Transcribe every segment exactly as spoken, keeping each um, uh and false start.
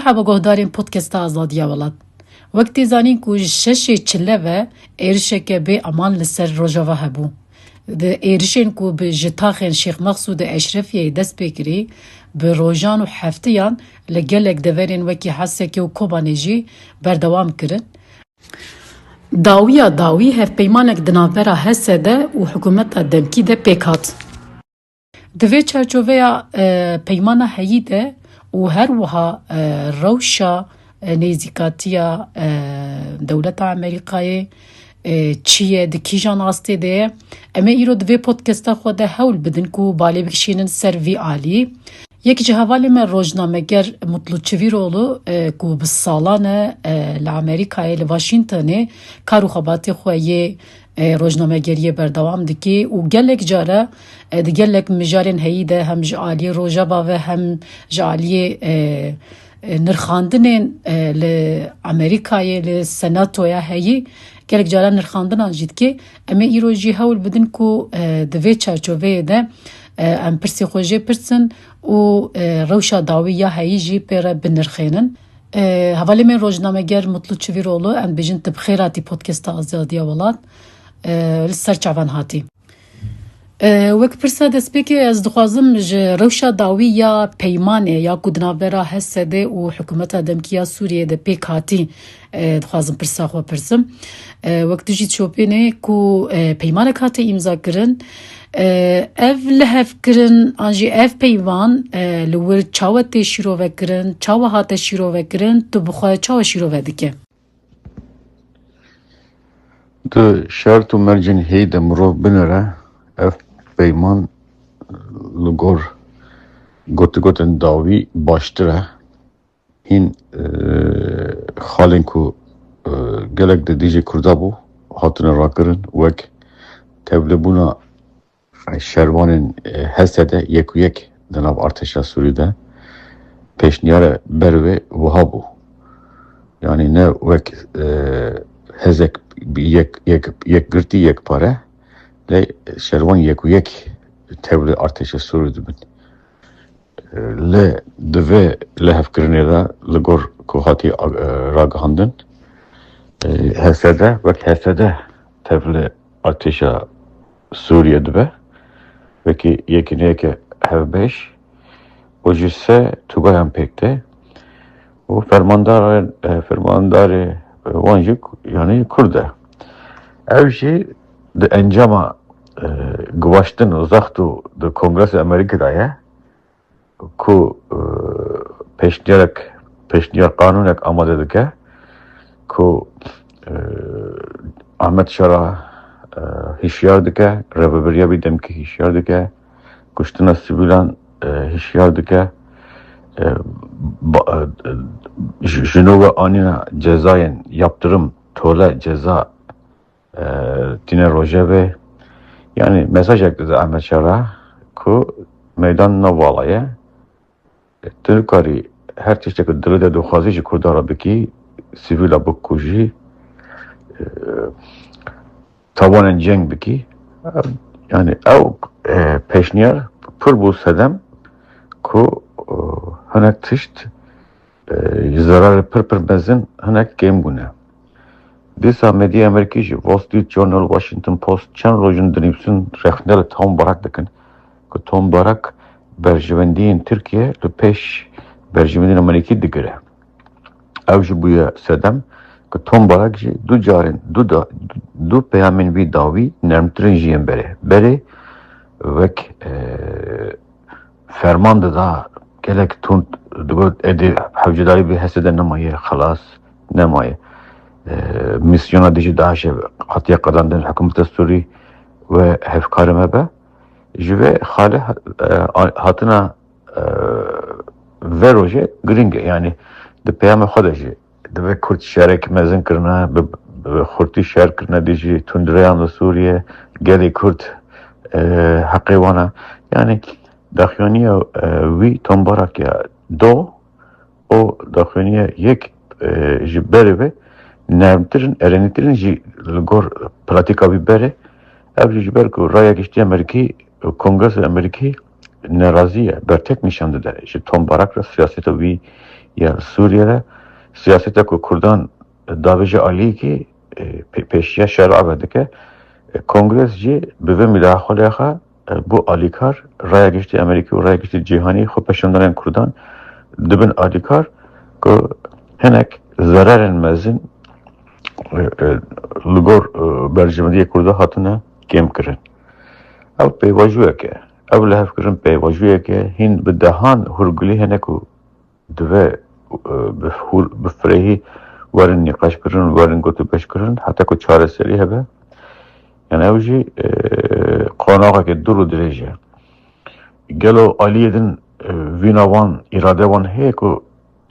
Merhaba guhdarên Podcasta Azadiya Welat. Wek tê zanîn ku ji şeşê çile ve êrişeke bê eman li ser Rojava hebû. Di êrişên ku bi ji taxên Şêx Mexsûd û Eşrefiyeyê dest pê kirî, bi rojan û hefteyan li gelek deverên wekî Hesekê û Kobanê jî berdewam kirin. Dawiya dawî hevpeymanek di navbera H S D û hikûmeta demkî de pêk hat. Di vê çarçoveya, e, peymana heyî de û her wiha, e, rewşa, e, nêzîkatiya, e, dewleta Amerîkayê, e, çi ye, di kîjan astê de ye, em ê îro di vê podcasta xwe de hewl bidin ku balê bikişînin ser vî alî. Yek ji hevalê me rojnameger Mutlu Çivîroğlu, e, ku bi salan e, e, li Amerîkayê, li Washingtonê kar û xebatê xwe yê, e, rojnamegeriyê berdewam dike û gelek cara, e, di gelek mijarên heyî de hem ji aliyê Rojava ve hem ji aliyê, e, e, nirxandinên, e, li Amerîkayê, li Senatoya heyî gelek cara nirxandinan jî dike. Em ê îro jî hewl bidin ku, e, di vê çarçoveyê de, e, em pirsê xwe jê pirsin û, e, rewşa dawî ya heyî jî pê re binirxênin. E, hevalê me rojnameger Mutlu Çivîroğlu, em dibêjin tu bi xêr hatî Podcasta Azadiya Welat. E, li ser çavan hatî. E, wek pirsa destpêkê ez dixwazim ji rewşa dawî ya peymanê ya ku di navbera H S D û hikûmeta demkî ya Sûriyê de pêk hatî, e, dixwazim pirsa xwe pirsim. E, wek tu jî dişopînî ku, e, peymanek hate îmza kirin, e, ev lihevkirin an jî ev peyvan, e, li wir çawa tê şîrove kirin, çawa hate şîrove kirin, tu bi xwe çawa şîrove dike? Di şert û mercên heyî de mirov binêre, ev peyman li gor gotigotên dawî baştir e. Hîn, e, xalên ku, e, gelek di dijî Kurda bû, hatine rakirin, wek tevlêbûna şervanên, e, H S D yek û yek di nav artêşa Sûrî de pêşniyare ber wê wiha bû. Yanî ne wek, e, hezek yek, yek, yekgirtî yekpare, lê şervan yek û yek tevlî artêşa Sûrî dibin. E, lê di vê lihevkirinê de li gor ku hatî, e, ragihandin, e, H S D wek H S D tevlî artêşa Sûriye dibe. Wekî yekî neyeke hevbeş û ji se tubayan pêk tê û fermandarên, e, fermandarê wan jî, yanî Kurd e. Ew jî di encama, e, guvaştin û zextû di Kongresa Amerîkî de ye. Ku, e, pêşniyarek, pêşniyar qanûnek amade dike ku, e, Ahmet Şara, e, hişyar dike, rêveberiya wî demkî hişyar dike, kuştina sivîlan, e, hişyar dike, e, ba-, e, ji-, ji nû ve anîna cezayên yaptirim, tole ceza e, tîne rojevê. Yanî mesajek dide Ehmed Şara ku meydan ne vala ye. Tu nikarî her tiştek dilê de dixwazî ji Kurdan re bikî, sivîla bikujî, e, tawanên ceng bikî. Yanî ew, e, pêşniyar pir bû sedem ku, e, hinek tişt e, ji zerarê pir pir mezin hinek kêm bûne. Dîsa medyaya Amerîkî jî Wall Street Journal, Washington Post çend roj in dinivîsin rexne li Tom Barak dikin ku Tom Barak berjewendiyên Tirkiye li pêş berjewendiyên Amerîkî digire. Ew jî bûye sedem ku Tom Barak jî du carên, du da, du peyamên wî dawî nermtir in ji yên berê. Berê wek, e, ferman dida, gelek tund digot, êdî hewcedarî bi H S D nemaye, xelas, nemaye. E, mîsyona dijî DAIŞê hatiye qedandin, hikûmeta Sûrî ve hevkarê me be. Ji vê xalê, e, hatina, e, vê rojê giring e. Yanî di peyamê xwe de jî divê Kurd şerek mezin kirine, bi, bi xurtî şer kirine dijî tundreyan li Sûriye, gelê Kurd, e, heqê wan e. Yanî daxuyaniya, e, wî Tom Barak ya do û daxuyaniya yek, e, ji berê ve nermtir in, erênîtir in jî li gor pratîka wî berê. Ev jî ji ber ku Raya Giştî Amerîkî û Kongresa Amerîkî nerazî ye, bertek nîşan dide ji Tom Barak re, siyaseta wî ya Sûriyê re siyaseta ku Kurdan davêje aliyekî, e, pê-, pêşiya şera ve dike. E, Kongres jî bi vê mîlaxolê xwe, e, bû alîkar, raya giştî Amerîkî û raya giştî cîhanî xwe peşandanên Kurdan dibin alîkar ku hinek zerarên mezin, e, e, li gor, e, berjewendiyê Kurda hatine kêm kirin. Ev pêvajoyek e. Ev lihevkirin pêvajoyek e. Hîn bi dehan hûrgulî hene ku divê, e, bi hûr, bi firehî werin nîqaş kirin, werin gotûbêj kirin, heta ku çareserî hebe. Yani ew jî, e, qonaxeke dûr û dirêj e. Gelo aliyê din, e, vîna wan, îrade wan heye ku,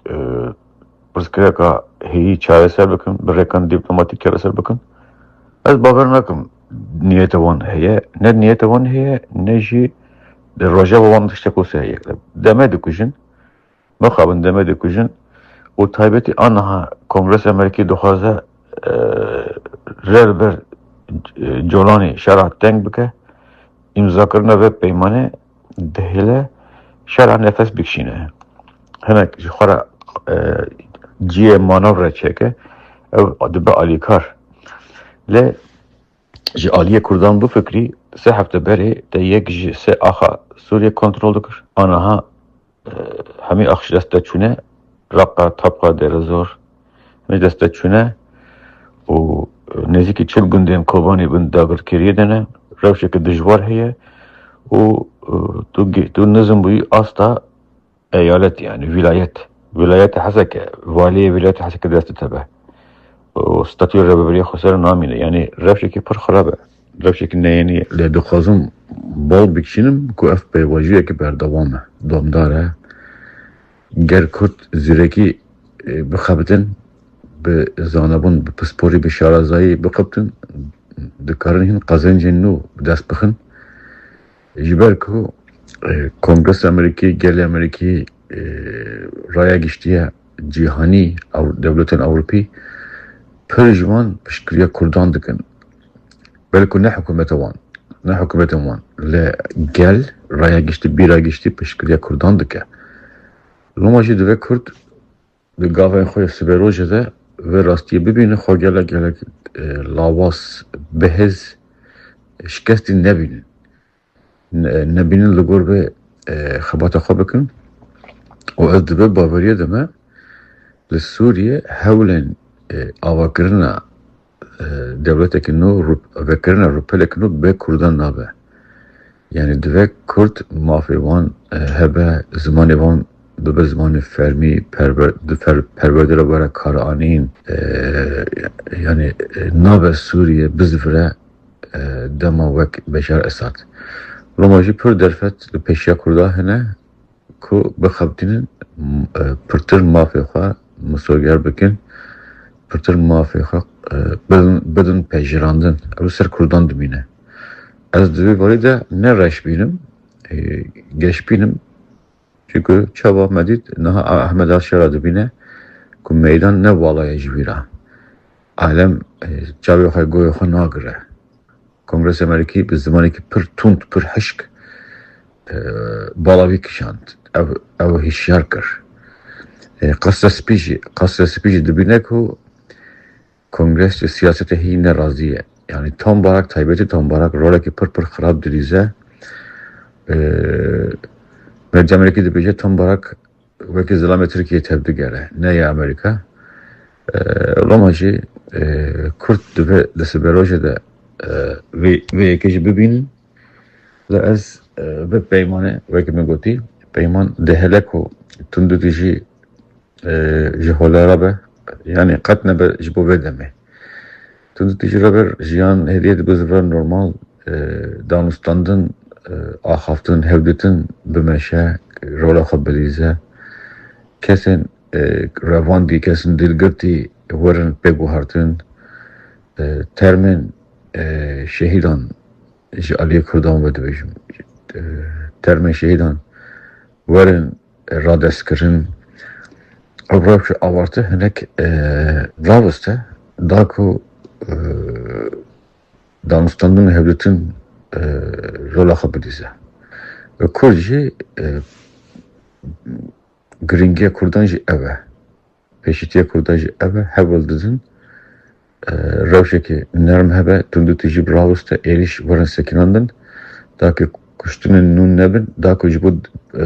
e, pirsgirêka heyî çareser bikin, bi rêkan dîplomatîk çareser bikin? Ez bawer nakim niyete wan heye, ne niyete wan heye, ne jî di rojeva wan tiştek wisa heye. Demê dikujin, mixabin demê dikujin û taybetî aniha Kongresa Amerîkî dixwaze, e, rê li ber, e, Colanî şera teng bike, îmzakirina vê peymanê dihêle şera nefes bikişîne. Hinek ji xwe re, e, cihê manevre çêke, ew dibe alîkar. Lê ji aliyê Kurdan bifikirî, sê hefte berê te yek ji sê axa Sûriyê kontrol dikir. Aniha, e, hemî ax ji dest te çûne, Reqa, Tabqa, Dêrezor, hemî ji dest te çûne û, e, nêzîkî çil gundên Kobanî bin dagirkeriyê de ne. Rewşeke dijwar heye û, e, tu ge-, tu nizm bûyî asta eyalet, yani vilayet. Vilayeta Heseke, valiyê vilayeta Heseke destê te be. Û statûyê rêveberiya xweser namîne. Yani rewşekî pir xirab e. Rewşekî neyenî ye. Lê dixwazim bal bikişînim ku ev pêvajoyeke berdewam e, domdar e. Ger Kurd zîrekî, e, bixebitin, bi zanebûn, bi pisporî, bi şarazayî bixebitin, dikarin hîn qezencên nû bi dest bixin. Ji ber ku, e, Kongresa Amerîkî, gelê Amerîkî, e, raya giştiye cîhanî, Ew-, dewletên Ewropî pir ji wan piştgiriya Kurdan dikin. Belku ne hikûmeta wan, ne hikûmetên wan, lê gel, raya giştî, bîra giştî piştgiriya Kurdan dike. Loma jî divê Kurd di gavên xwe ya sibê rojê de vê rastiyê bibînin, xwe gelek gelek, e, lawaz, bihêz, şikestî nebînin. Ne-, nebînin li gor vê, e, xebata xwe bikin. Û ez di vê baweriyê de me li Sûriyê hewlên, e, avakirina, e, dewletekî nû, rû-, vekirina rûpelekî nû bê Kurdan nabe. Yani divê Kurd mafê wan, e, hebe, zimanê wan bibe zimanê fermî, perwer-, di fer-, perwerde re were karanîn. E, yani, e, nabe Sûriye bizivire, e, dema wek Beşar Esad. Loma jî pir derfet li pêşiya Kurda hene ku bixebitînin, m-, e, pirtir mafê xwe misoger bikin, pirtir mafê xwe, e, bidin, bidin pejirandin. Ew li ser Kurdan dimîne. Ez di vê barê de ne reş bînim, e, geş bînim. Çunku çawa me dît, niha Ahmed Al-Şera dibîne ku meydan ne vala ye ji wî re. Alem, e, çavê xwe, goyê xwe nagire. Kongresa Amerîkî bi zimanekî pir tund, pir hişk, e, bala wî kişand. Ew, ew hişyar kir. E, Qesra Spî jî, Qesra Spî jî dibîne ku Kongres ji siyasetê hî nerazî ye. Yani Tom Barak, taybetî Tom Barak rolekî pir pir xirab dilîze. E, Mercê Amerîkî dibêje Tom Barak wekî zilamê Tirkiyê tevdigere, ne ya Amerîka. E, Loma jî, e, Kurd divê di siberojê de, e, vê, vê yekê jî bibînin. Lê ez, e, vê peymanê, wekî min gotî, peyman dihêle ku tundûtîjî, e, ji holê re be, yani qet nebe ji bo vê demê. Tundûtîjî re ber jiyan hêdiyê dibe zivar normal, e, danûstandin, e, axaftin, hevdîtin bimeşe, rola xwe bilîze. Kesên, e, revandî, kesên dilgirtî werin pê guhertin, e, termên, e, şehîdan ji aliyê Kurdan ve dibêjim, e, termên şehîdan werin radestkirin. Ev rewşa awarte hinek, e, raweste, da ku, e, danûstandin û hevdîtin, e, rola xwe bidîze. Û Kurd jî, e, Giringiya Kurdan jî ev e. Pêşîtiya Kurdan jî ev e. Hewl didin, e, rewşekê nerm hebe, tundûtîjî bi raweste, êrîş werin sekinandin, da ku kuştinên nû nebin, da ku ji bo, e,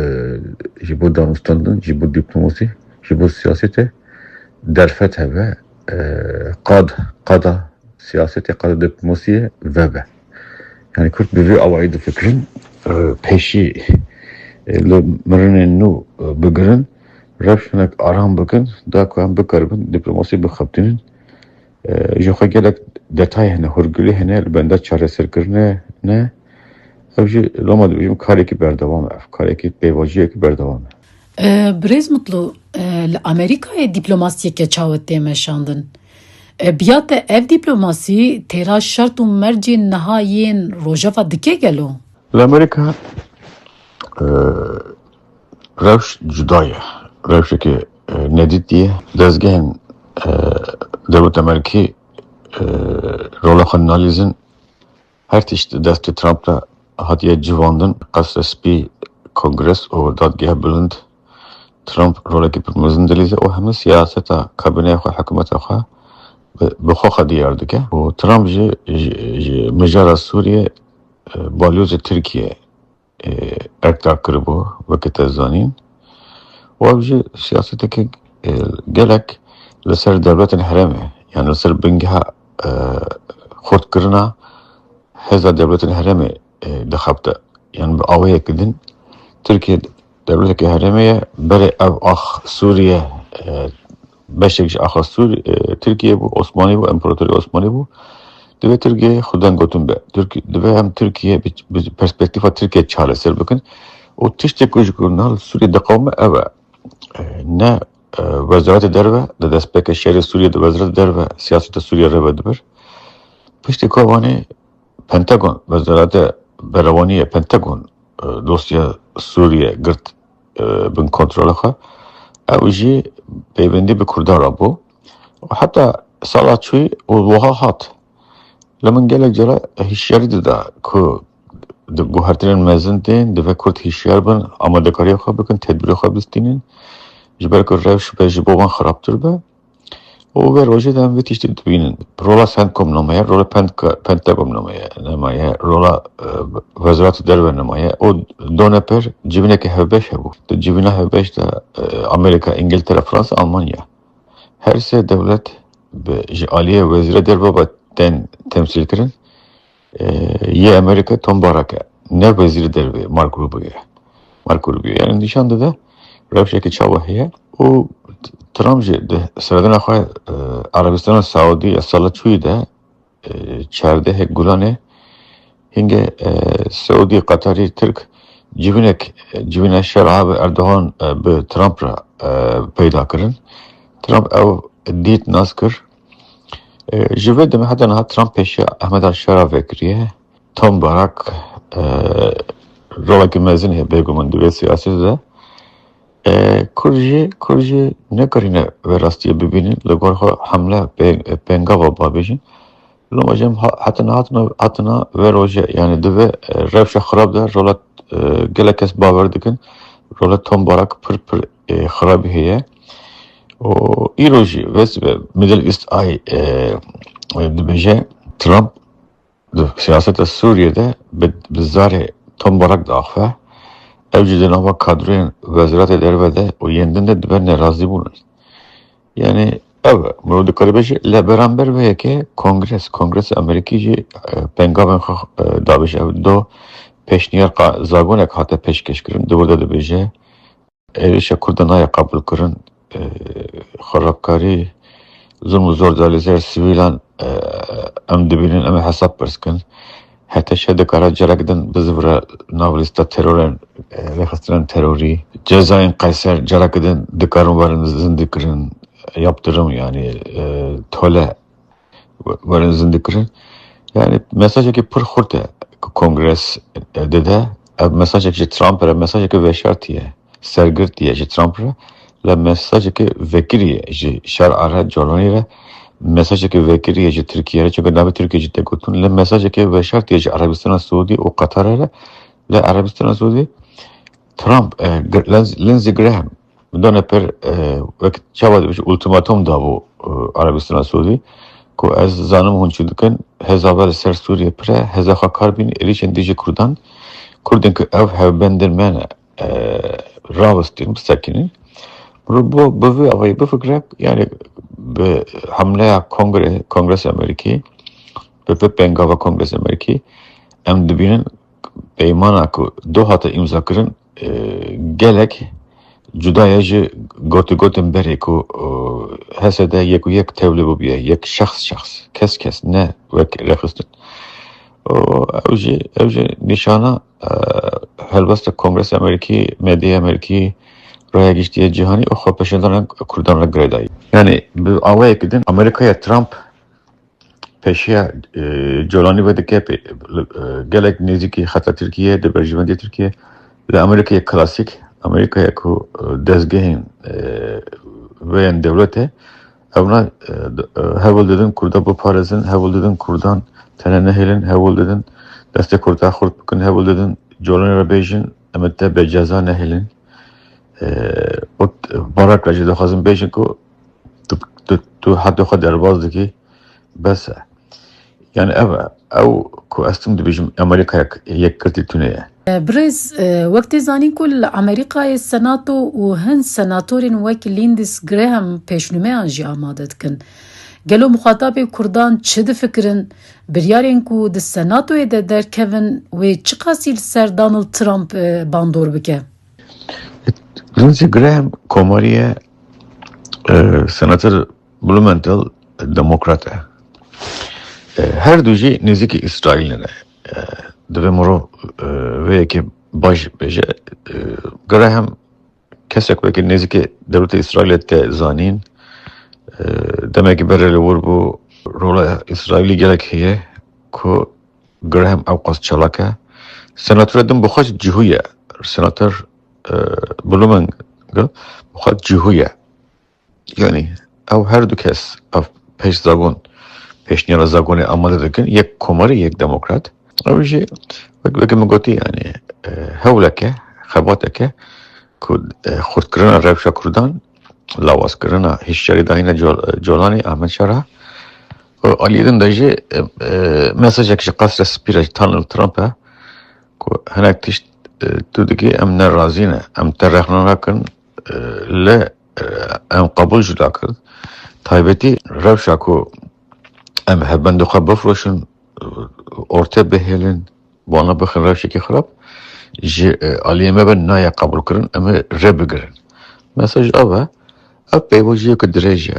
ji bo danûstandin, ji bo dîplomasî, ji bo siyasetê derfet hebe, e, qad, qada siyasetê, qada dîplomasiyê vebe. Yani Kurd bi vî awayî difikirin, e, pêşî, e, li mirinên nû, e, bigirin, rewş hinek aram bikin, da ku em bikaribin dîplomasî bixebitînin. E, ji xwe gelek detay hene, hûrgilî hene, li benda çareserkirinê ne. Ev jî loma dibêjim karekî berdewam e, ev karekî pêvajoyekî berdewam e. E, Birêz Mutlu, e, li Amerîkayê dîplomasiyeke çawa tê meşandin? E, biya te ev dîplomasî têra şert û mercên niha yên Rojava dike gelo? Li Amerîka, e, rewş cuda ye. Rewşeke, e, nedîtî ye. Dezgehên, e, dewleta Amerîkî, e, rola xwe nalîzin. Her tişt di destê Trump de hatiye civandin. Qesra Spî, Kongres û Dadgeha Bilind, Trump rolekî pir mezin dilîze û hemî siyaseta kabîneya xwe, hikûmeta xwe bi, bi xwe xwe diyar dike. Û Trump jî, ji, ji mijara Sûriyê, e, balyozê Tirkiyê, e, erkdar kiribû, weke te zanîn. Û ev jî siyaseteke, e, gelek li ser dewletên herêmê, yani li ser bingeha, e, xurtkirina hêza dewletên herêmê, e, dixebite. Yani bi awayekî din Tirkiye dewleteke herêmê ye, berê ev ax Sûriye, e, beşek ji axa Sûr, e, Tirkiye bû, Osmanî bû, Împaratorî Osmanî bû. Divê Tirkiye xweden gotin be. Tirk-, divê em Tirkiye bi, bi perspektîfa Tirkiye çareser bikin. Û tiştê ku ji ku niha li Sûriye diqewime ev e. E, ne, e, Wezareta Derve, di destpêka şerê Sûriye de Wezareta Derve siyaseta Sûriye rêve dibir. Piştî ku vanê Pentagon, Wezareta Berewaniyê, Pentagon, e, dosya Sûriye girt, e, bin kontrola xwe. Ew jî pêwendî bi Kurdan re bû. Û heta sala çûyî û wiha hat. Li min gelek cara hişyarî dida ku di guhertinên mezin tên, divê Kurd hişyar bin, amadekariya xwe bikin, tedbîra xwe bistînin. Ji ber ku rewş be ji bo wan xirabtir be. Û vê rojê de em vê tiştî dibînin. Rola CENTCOM nemaye, rola Pentka-, Pentagon nemaye, nemaye, rola, e, Wezareta Derve nemaye. Û done pêr civîneke hevbeş hebû. Di civîna hevbeş de, e, Amerîka, Îngiltere, Fransa, Almanya. Her sê dewlet bi, ji aliyê Wezîra Derve ve tên temsîl kirin. E, yê Amerîka Tom Barak e. Ne Wezîrê Derve Marco Rubio ye. Marco Rubio. Yani nîşan dide rewşeke çawa heye. Û Trump jî di seredana xwe, e, Erebistana Saudî ya sala çûyî de, e, çardehê Gulanê hingê, e, Saudî, Qatarî, Tirk civînek, civîna şer a bi Erdogan, e, bi Trump re, e, peyda kirin. Trump ew dît nas kir. E, ji vê demê heta niha Trump pêşiya Ehmed Şera vekiriye. Tom Barak, e, rolekî mezin heye bêguman di vê siyasetê de. E, Kurd jî, Kurd jî nekarîne vê rastiyê bibînin, li gor xwe hemle pê-, pêngava babêjin. Loma jî em ha-, hatina, hatina, hatina vê rojê, yani di vê, e, rewşa xirab de rola, e, gelek kes bawer dikin, rola Tom Barak pir, pir, e, xirabî heye. Û îro jî wê sibe Middle East Eye, e, e, dibêje, Trump di siyaseta Sûriyê de bi, bi zarê Tom Barak diaxive. Ew jî di nava kadroyên Wezareta Derve de û yên din de dibe nerazîbûnan. Yani ev e, mirov dikare bêje, li beramber vê yekê Kongres, Kongresa Amerîkî jî, e, pengavên xwe, e, dabêje. Ev do pêşniyar qa-, zagonek hate pêşkêşkirin, di wir de dibêje, êrişa Kurdan nayê qebûlkirin, e, xerabkarî, zulm û zordar li ser sivîlan, e, em dibînin, em ê hesab pirs kin. H T Ş dikare carek din bizivire nav lîsta terorên, e, rêxistinên terorî. Cezayên Qeyser carek din dikarin werin zindîkirin, yaptirim, yani, e, tole we-, werin zindîkirin. Yani mesajekî pir xurt e ku Kongres, e, dide. Ev mesajek ji Trump re, mesajeke veşartî ye, sergirtî ye ji Trump re. Lê mesajeke vekirî ye ji şer re, colanî re. Mesajeke vekirî ye ji Tirkiye re, çunke navê Tirkiye jî tê gotin. Lê mesajeke veşartî ye ji Erebistana Siûdî û Qatar re. Lê Erebistana Siûdî, Trump, e, Gr-, Linz-, Lindsey Graham, Dane per, e, wek çawa dibêje, ultimatom dabû, e, Erebistana Siûdî, ku ez zanim hûn çi dikin, heza ve li ser Sûriyê pir e, heza xwe kar bîn, êrîşên dijî Kurdan, Kurdên ku ev hevbendên me ne, e, rawestîn, bisekînin. Mirov bo, bi vî awayî bifikire, yani bi hemleya Kongre, Kongresa Amerîkî, bi vî pêngava Kongresa Amerîkî, em dibînin peymana ku do hate îmza kirin, e, gelek cuda ye ji gotigotên berê ku, e, H S D yek û yek tevlî bûbûye, yek şexs şexs, kes kes, ne wek rêxistin. Û ew jî, ew jî nîşana, e, helbesta Kongresa Amerîkî, medyaya Amerîkî, raya giştî ya cîhanî û xwepêşandana Kurdan re girêdayî. Yani bi awayekî din Amerîkaya Trump pêşiya, e, Colanî vedike, pê-, e, gelek nêzîkî xeta Tirkiye, di berjivendê Tirkiye, li Amerîkaya klasîk, Amerîkaya ku, e, dezgehên, e, vê yên dewletê, ewna, e, d-, e, hewl didin Kurda biparêzin, hewl didin Kurdan tene nehêlin, hewl didin destê Kurda xurt bikin, hewl didin Colanî re bêjin, em te bê ceza nehêlin. E, û t-, barak re jî dixwazin bêjin ku tu, tu, tu hedê xwe derbas dikî, bes e. Yani ev e. Ew ku ez tim dibêjim Amerîkayek yekgirtî tune ye. Birêz, e, wek tê zanîn ku li Amerîkayê Senato û hin senatorên wek Lindsey Graham pêşnûmeyan jî amade dikin. Gelo muxatabê Kurdan çi difikirin? Biryarên ku di Senatoyê de derkevin wê çiqasî li ser Donald Trump, e, bandor bike? Lindsey Graham komarî ye, e, Senator Blumenthal demokrat e. E, her du jî nêzîkî Îsraîlê ne. E, divê mirov, e, vê yekê baş bêje. E, Graham kesek wekî nêzîkî dewleta Îsraîlê tê zanîn. E, demekî berê li wir bû, rola Îsraîlî gelek heye ku Graham ewqas çalak e. Senatora din bi xwe cihû ye. Senator, e, Blumenthal bi xwe cihû ye. Yani ew her du kes ev pêş zagon, pêşniyara zagonê amade dikin, yek komarî, yek demokrat. Ew jî wek, wek min gotî, yani, e, hewleke, xebateke ku, e, xurtkirina rewşa Kurdan, lawazkirina hişyarî dayîna Col-, Colanî, Ahmet Şara, û aliyê din de jî, e, e, mesajek ji Qesra Spî re, ji Donald Trump e, ku hinek tişt, e, tu dikî em ne razî ne, em te rexne nakin, e, lê, e, em qebûl jî nakin. Taybetî rewşa ku em hevbendê xwe bifroşin, e, ortê bihêlin, wana bixin rewşekî xirab, ji, e, aliyê me ve nayê qebûlkirin, em ê rê bigirin. Mesaj ev e, ev peyva jî yek dirêj e.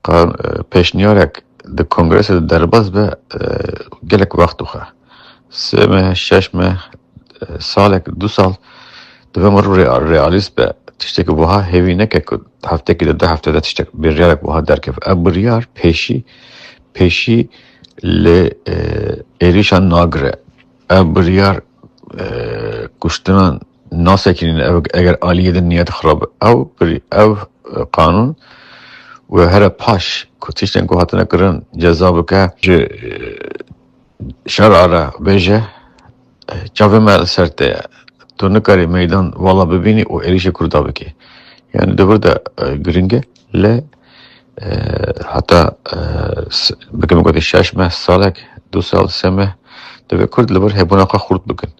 Qan-, e, pêşniyarek di kongresê de derbas be, e, gelek wext dixe. Sê meh, şeş meh, e, salek, du sal, divê mirov rea-, realîst be. Tiştekî wiha hêvî neke ku heftekî de, du hefte de tiştek, biryarek wiha derkeve. Ev biryar pêşî, pêşî li, e, êrîşan nagire. Ev biryar, e, kuştinan nasekînin, ev, eger aliyê din niyet xirab be. Ew bir-, ev, e, qanûn wê here paş ku tiştên ku hatine kirin ceza bike, ji, e, şer re bêje, e, çavê me li ser te ye. Tu nikarî meydan vala bibînî û êrîşê Kurda bikî. Yani di vir de, e, giring e, lê, e, heta, e, s-, bikim gotî şeş meh, salek, du sal, sê meh, divê Kurd li vir hebûna xwe xurt bikin.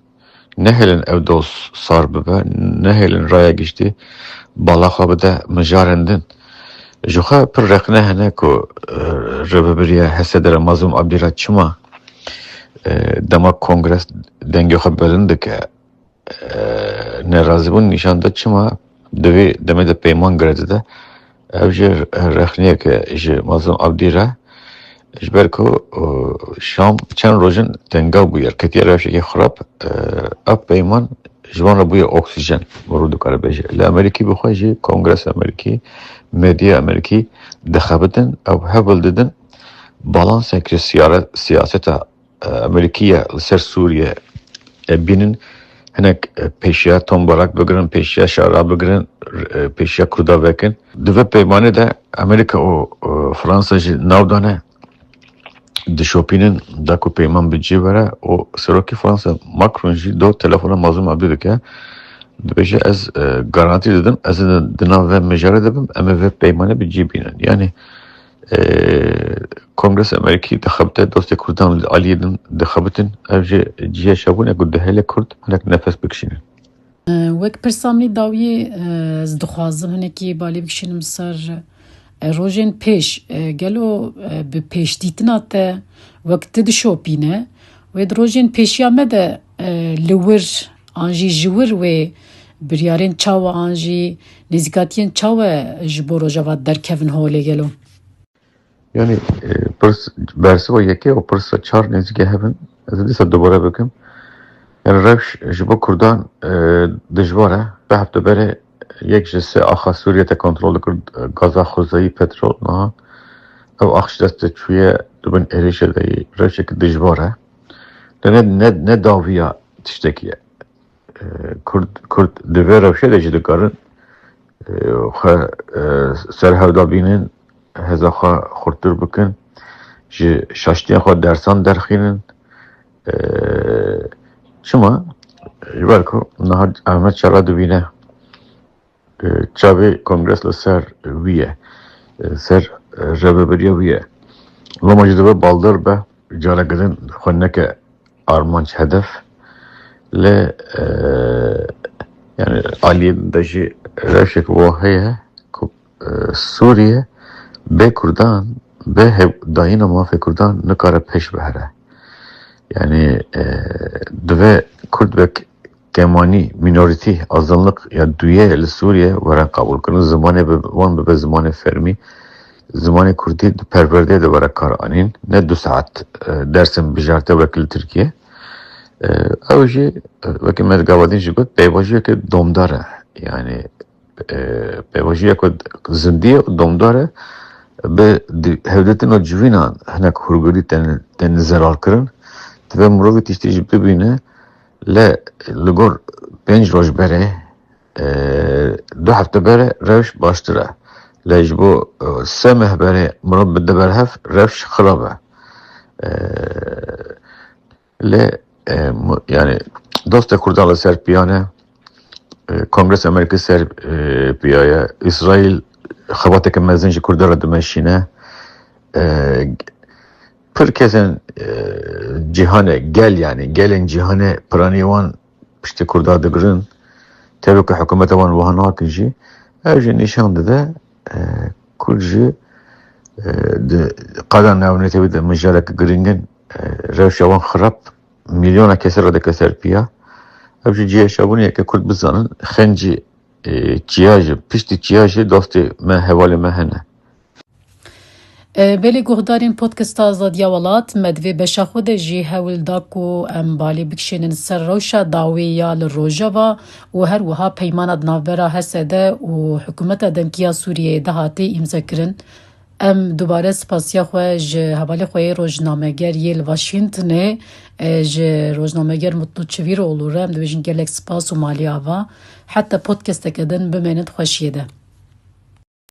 Nehêlin ev doz sar bibe, nehêlin raya giştî bala xwe bide mijarên din. Ji xwe pir rexne hene ku, e, rêvebiriya H S D re Mazlûm Abdî re çima, e, dema kongres dengê xwe bilind dike, e, nerazîbûn nîşan de, çima di vê demê de peyman girê dide. Ev jî rexneyeke ji Mazlûm Abdî re, ji ber ku, e, Şam çend roj in tengav bûye, ketiye rewşekê xirab, e, ev peyman ji wan re bûye oksîjen, mirov dikare bêje. Li Amerîkî bi xwe jî Kongresa Amerîkî, medyaya Amerîkî dixebitin, ew hewl didin balanseke siyare-, siyaseta, e, Amerîkî ye li ser Sûriye, e, bînin, hinek, e, pêşiya Tom Barak bigirin, pêşiya Şara bigirin, e, pêşiya Kurda vekin. Di vê peymanê de Amerîka û, e, Fransa jî nav dane dişopînin, da ku peyman bi cî vere û serokê Fransa Macron jî do telefona Mazlûm Abdî dike. Dibêje, ez e, garantî didim, ez di, di nav vê mijarê de bim, em ê vê peymanê bi cî bînin. Yanî e, Kongresa Amerîkî dixebite, dostê Kurdan li aliyê din dixebitin, ev jî cihê şabûn e ku dihêle Kurd hinek nefes bikişînin. E, wek pirsa min ê dawiyê, e, ez dixwazim hinekî balê bikişînim ser, e, rojên pêş. E, gelo, e, bi pêşdîtina te wek tu dişopîne, wê di rojên pêşiya me de, e, li wir an jî ji wir wê biryarên çawa an jî nêzîkatiyên çawa ji bo Rojava derkevin holê gelo? Yanî e, pirs, bersiva yekê û pirsa çar nêzîkî hev in. Ez ê dîsa dubare bikim. Yanî rewş ji bo Kurdan e, dijwar e. Bi hefte berê yek ji sê axa Sûriyê te kontrol dikir, gaza xwezayî, petrol, niha ev ax ji dest de çûye, di bin êrişê de yî, rewşeke dijwar e. Lê ne, ne, ne dawiya tiştekî ye. E, Kurd, Kurd di vê rewşê de jî dikarin e, xwe e, serhewda bînin, hêza xwe xurttir bikin, ji şaştiya xwe dersan derxînin. E, Çima? Ji ber ku niha Ehmed Şara dibîne, e, çavê Kongres li ser wî ye, e, ser e, rêveberiya wî ye. Loma jî divê baldir be, careke din xwe neke armanc, hedef. Lê e, yanî aliyê din de jî rewşek wiha heye ku e, Sûriye bê Kurdan, bê hev, dayîna mafê Kurdan nikare pêş bihere. Yanî e, divê Kurd wek kemanî, minorîtî, azınlık ya duyê li Sûriye were qebûlkirin. Zimanê bi, wan bibe zimanê fermî. Zimanê Kurdî di perwerdeyê de were kar anîn. Ne du saet e, dersim bijarte wek li Tirkiye. E, Ew jî e, wekî me gava din jî got, pêvajoyeke domdar e. Yanî e, pêvajoyeke zindî ye û domdar e. Bi di-, hevdîtina civînan hinek hûrgulî tên, tên zelalkirin. Divê mirovî tiştî jî bibîne, lê li gor pênc roj berê, e, du hefte berê rewş baştir e. Lê ji bo e, sê meh berê mirov bide ber hev, rewş xirab e. E, Lê e, mu- yanî dostê Kurdan li ser piya ne, e, Kongresa Amerîkî ser e, piya ye, Îsraîl xebateke mezin ji Kurdan re dimeşîne. E, Pir kesên e, cîhanê, gel yanî, gelên cîhanê piranî wan piştî Kurda digirin. Tevî ku hikûmeta wan wiha nakin jî, ev jî nîşan dide e, Kurd jî e, di qada navnetewî de mijareke giring in, e, rewşa wan xirab, milyona kesê re dike ser piya. Ev jî cihê şabûnê ye ke Kurd bizanin, xencî e, çiya jî, piştî çiya jî dostê me, hevalê me hene. E, belê guhdarên Podcasta Azadiya Welat, me di vê beşa xwe de jî hewl da ku em balê bikişênin ser rewşa dawê ya li Rojava û her wiha peymana di navbera H S D û hikûmeta demkî ya Sûriyeyê de hatê îmzekirin. Em dubare spasiya xwe ji hevalê xwe yê rojnameger yê li Washingtonê, e, ji rojnameger Mutlu Çivîroğlu re em dibêjin gelek spas û malî ava. Heta podcasteke din bimênit xweşiyê de.